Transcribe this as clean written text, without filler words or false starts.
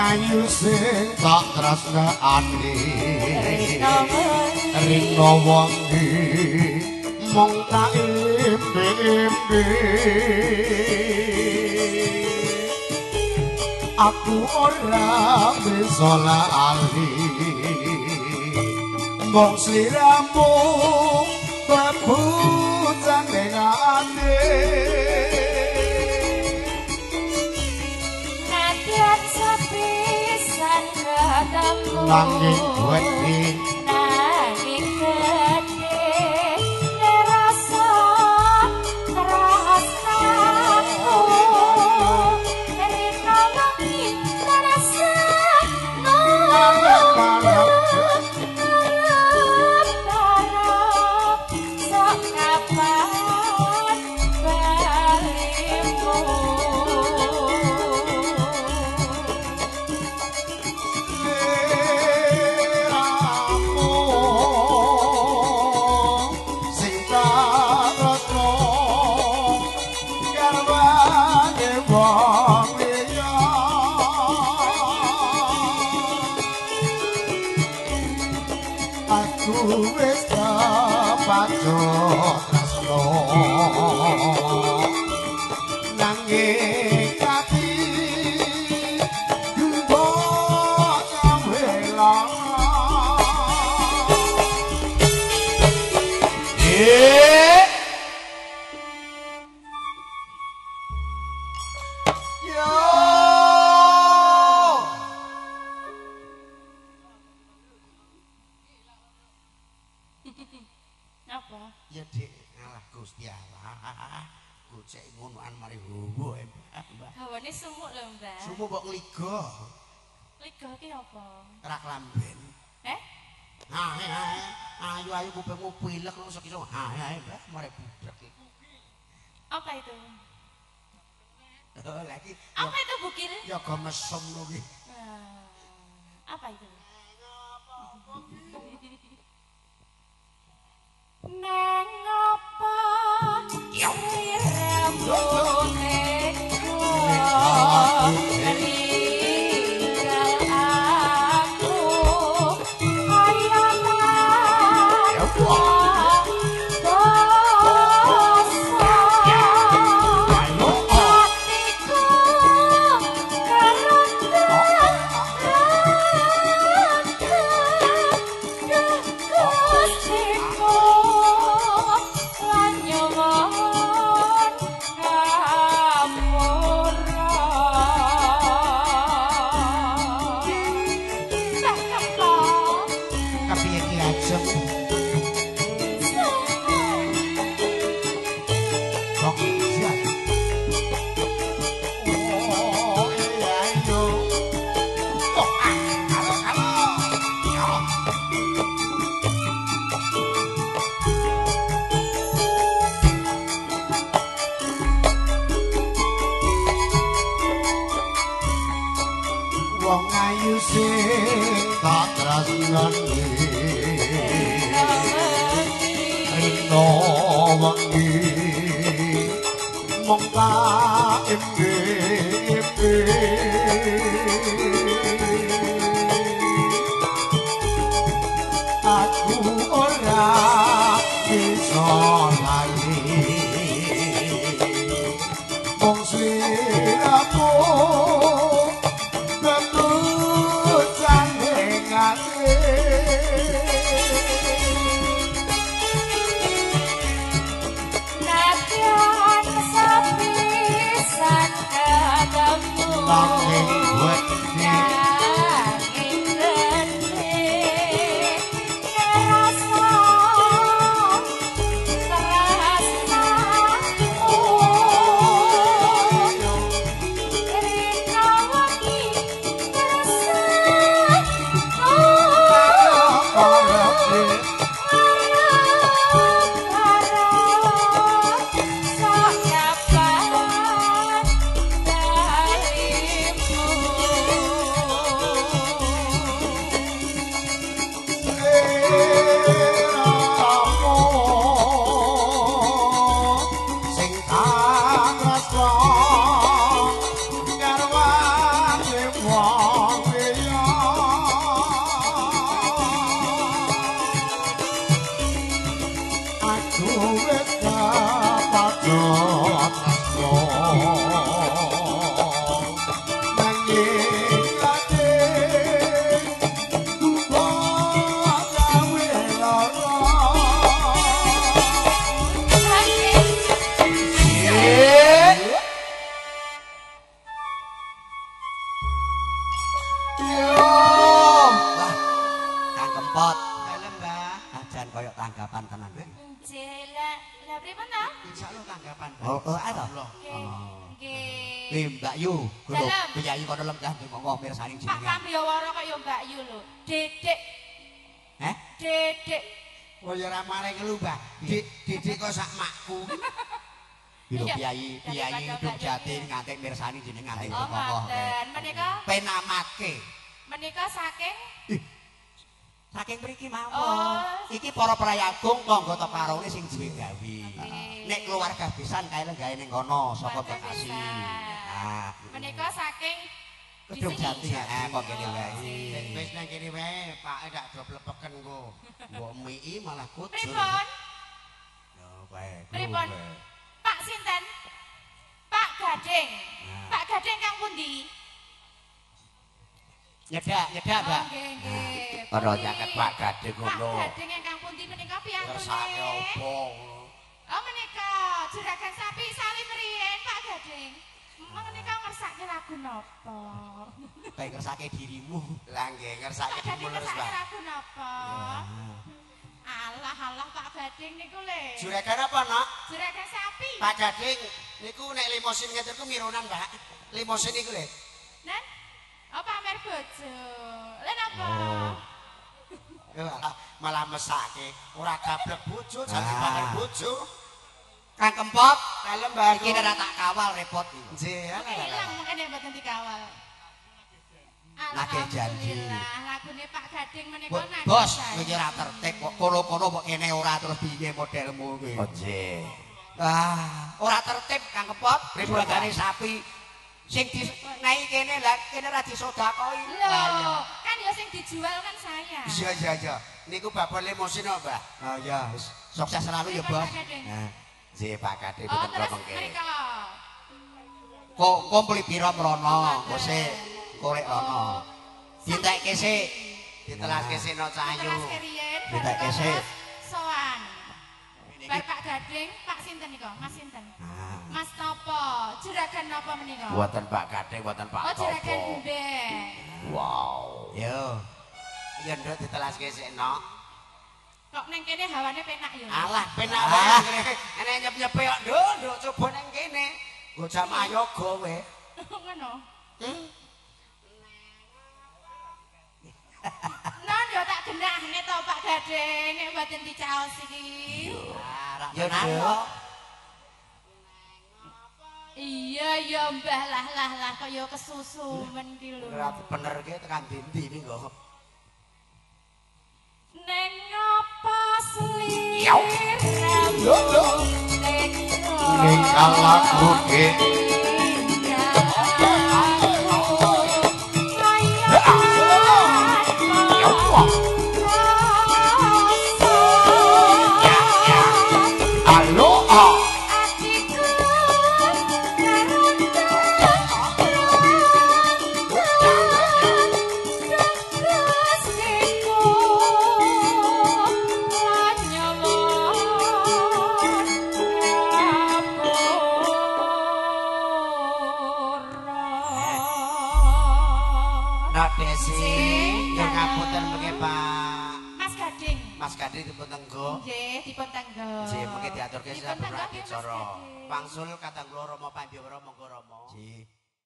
ayu sing tak tresnakane rina wengi mung tak impi-impi aku ora bisa lali mung sliramu bebujane ati nadyan sepisan ketemu nanging wedi nanging gedhe rasa tresnaku rina wengi tresno sok kapan balimu sliramu sing tak tresno garwane wong liya aku wis kepacut tresno nanging ati mbok gawe lara. Yo. Apa? Ya Dik, ngalah Gusti Allah. Gocek ngonoan mari hawa Mbah. Hawane sumuk lho, Mbah. Sumuk kok ngligo. Ligo ki apa? Ora klamben. Eh? Hae hae, ayu ayu kupingmu pilek kok iso hae hae Mbah, mari bubrek iki. Apa itu? Oh, lagi. Apa itu bukil? Ya go mesem lho ki. Apa itu? Neng apa sliramu nego ninggal aku kaya basa atiku kerentek rentek Gustiku lan nyuwun ngapura. Mbah Kempo. Kepiye ki Ajeng? Kok iya. Oh, iya yo. Oh, ah, halo halo. Yo. Wong ayu sing tak tresnani rina wengi mung tak impi-impi aku ora bisa lali mung sliramu bebujane ati. Nadyan sepisan ketemu Nanging wedi nanging gedhe ngrasa Wah, Kang Kempot. Dalem, Mbah. Ajan koyo tanggapan tenan. Nggih, lah lah pripun ta? Insyaallah tanggapan. Oh, oh, ato. Nggih. Eh, Mbak Yu, lho, Dalem. piyayi kono lenggah ndonga mirsani Pak jenengan. Pambiyawara kaya Mbak Yu lho. Dedek, Heh? dedek. Oh ya ora mare ngelu, Mbah. Dik, didik kok sak makku. Lho Iya. piyayi, piyayi Daripada Dung Mbak Yu Jati iki. ngantek mirsani jenengan Oh, ndonga. ngoten. Menika Penamatke. menika saking Saking mriki mawon. Oh. Iki para prayagung tangga teparone sing duwe gawe. Nggih. Nek keluarga besan kae lenggahe ning kono saka Keluarga Bekasi. besan. Ah, menika saking di Kedung sini. Jati kok kene wae. Wis nang kene wae, Pak ndak do plepeken engko. Mbok mii malah kujur. Pripun? Yo bae. Pripun? Pak sinten? Pak Gading. Nah. Pak Gading kang pundi? Nyedak, nyedak, Mbak. Oh, nggih, nggih. Ora Pundi? nyaket Pak Gading Pak ngono. Gading ingkang pundi menika Kersake piyantune? opo ngono. Oh menika juragan sapi salim riyen Pak Gading. Menika ngersake lagu napa? Bae ngersake dirimu. Lah nggih ngersake Pak Gading dirimu terus, ngersake Mbah. lagu napa? Alah alah Pak Gading niku le. Juragan apa, Nok? Juragan sapi. Pak Gading niku nek limosin ngeten ku mironan, Pak. Limosin niku lho. Nen? Oh pamer bojo. Lha napa? Malah, malah mesake, ora gablek bojo, jan pamer bojo. Kang Kempot, Dalem, Mbah. iki nek tak kawal repot iki. Nggih, Mungkin ilang mungkin nek mboten dikawal. Nagih janji. Alhamdulillah, lagune Pak Gading menika nagih. Bos, janji. iki ora tertib kok kono-kono kok kene ora terus piye modelmu iki. Oh, nggih. Ah, ora tertib Kang Kempot, Pripun, juragane sapi sing dinaiki kene lah kene ora disedakoi. Loh, kan ya sing dijual kan saya. Iya, iya, iya. Niku bapak limosin kok, Mbah. Oh iya, wis. Sukses selalu ya, Pripun, Bos. Pak Gading? Nah, Nggih, Pak Gading Oh, boten terus kula mengke. mriko. Kok kumpul pira mrono, Oh, kok sik korek rono. Oh. Dintekke sik. Ditelaske sik no Cahayu. Ditelas riyen, Ditekke bar sik. terus sowan. Bar Pak Gading, Pak sinten nika? Mas sinten? Nah. Mas napa? Juragan napa menika? Buatan Pak Gading, buatan Pak Oh, juragan Topo. embek. Wow. Yo. Ya nduk ditelaske sik no. Kok neng kene hawane penak ya? Alah, penak Ah. wae. Enek nyep-nyepe kok, nduk, nduk coba nang kene. Nggo jamaah yoga we. Ngono. Hmm? Non yo tak genahne to Pak Gading nek mboten dicaos iki. Ah, Ya, tenan Nduk. kok. Iya ya Mbah lah lah lah kaya kesusu men ki lho. Ora bener ki tekan dindi iki kok. Neng apa sliramu Ning kalaku ke. Halo, ah. Nak Desi, ya ngapunten mengke Pak. Mas Gading. Mas Gading dipun tenggo. Nggih, dipun tenggo. Nggih, mengke diaturke Dipun sampun tenggo nggih, Mas adicara. Gading. Wangsul kadang kula Rama Pandiyawara monggo Rama. Ji.